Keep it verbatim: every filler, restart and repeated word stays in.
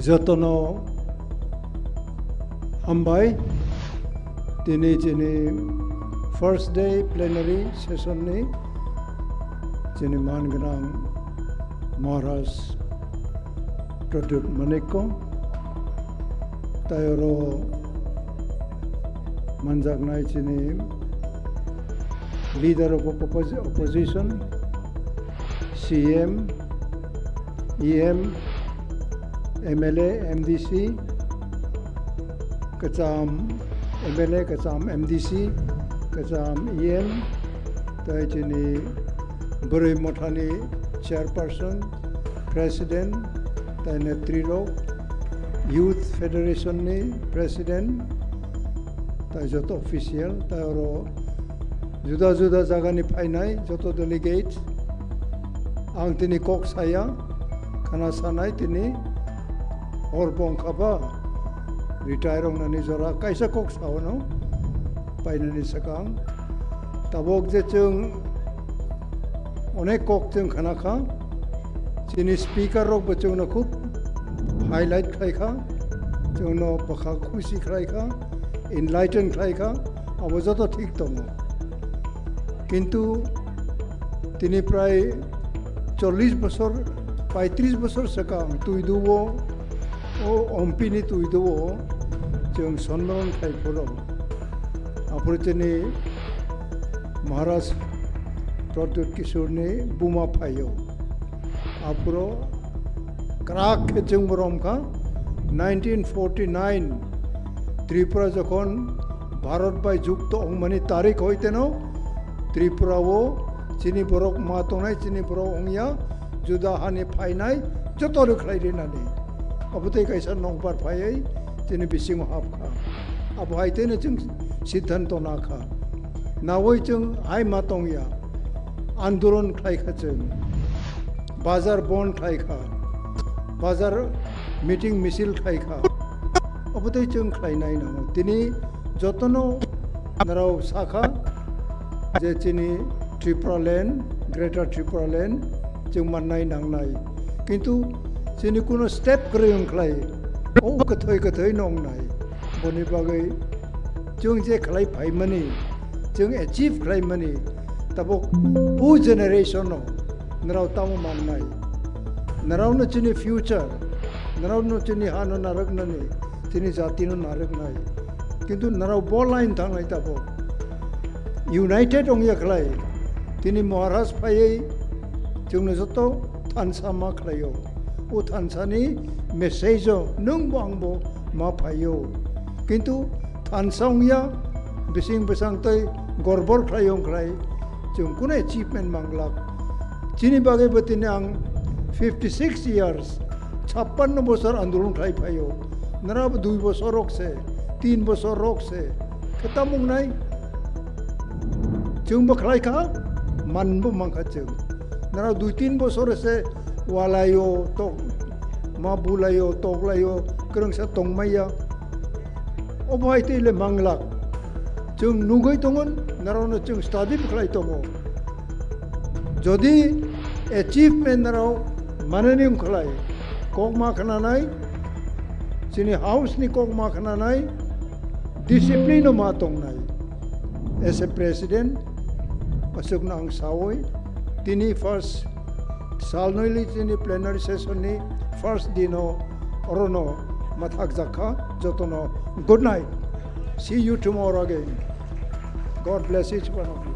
Jotono hambai, tini chini first day plenary session ni chini man gwnang Maharaj Pradyut Manikko, tai oro manjaknai chini leader of opposi-, opposition, C M, E M, M L A, M D C, kwcham M L A, kwcham M D C, kwcham E M, tai chini Bwrwi Mothani chairperson, president, tai netri rok, Youth Federation ni president, tai joto official, tai oro juda juda jagani phainai joto delegate. Ang tini kok saya, khana sanai tini hor bongkha ba retire wngnani jora kaisa kok saono painani swkang. Tabok je chwng onek kok chwng khana kha, chini speaker rok bo chwngno khub highlight khlai kha, chwngno bwkha khusi khlai kha, enlighten khlai kha, abo joto thik tongo. Kintu tini prai chollish bosor, paitris bosor swkang twiduo, o ompini twiduo chwng sonmoron khai phuru. Aphuru chini Maharaj Pradyut Kishorni buma phaio. Aphuru kwrak khe chwng borom kha, nineteen forty-nine Tripura jokhon Bharat bai jukto wngmani tarik hoiteno Tripura o chini borok ma tongnai, chini borok wngya, juda hani phainai joto rwkhlai rinani. Abo tei kaisa nokbar phaiwi chini bisingo hapkha. Abo hai teno chwng siddhanto nakha. Nawi chwng hai ma tongya, andolon khlai kha chwng, bazar bon khlai kha, bazar meeting misil khlai kha. Abo tei chwng khlainai nango. Tini jotono narao sakha je chini Tripura land, Greater Tripura land chwng mannai nangnai. Kintu chini kuno step kwrwi wng khlai, o kwthoi kwthoi no wngnai. Boni bagwi chwng je khlai phaimani, chwng achieve khlaimani, tabok o generation no narao tamo mannai. Naraono chini future, naraono chini hano narwknani, chini jatino narwknai. Kintu narao bo line thangnai tabok. United wngya khlai, tini Maharaj phaiwi chwngno joto thansa ma khlaio. O thansani message o nwngbo angbo ma phaio. Kintu thansa wngya, bising bwsang tei gorbor khlai wng khlai, chwng kunu achievement manglak. Chini bagwi bo tini ang fifty six years, chappanno bosor andolon khlai phaio. Nara bo dui bosor rok se, tin bosor rok se, khe tamo wngnai? Chwng bo khlai kha, man bo man kha chwng. Nara dui tin bosor se walaio, tok, ma bulaio, toklaio, kwrwngsa tongmaya. Obo hai tei le manglak. Chwng nugwi tongo, narokno chwng study bo khlai tongo. Jodi achievement narok manani wng khlai, kok ma khnanai, chini house ni kok ma khnanai, discipline no ma tongnai. As a president, aswkno ang sawi, tini first salnwi li chini plenary session ni first dino orono mathak jakha, jotono good night. See you tomorrow again. God bless each one of you.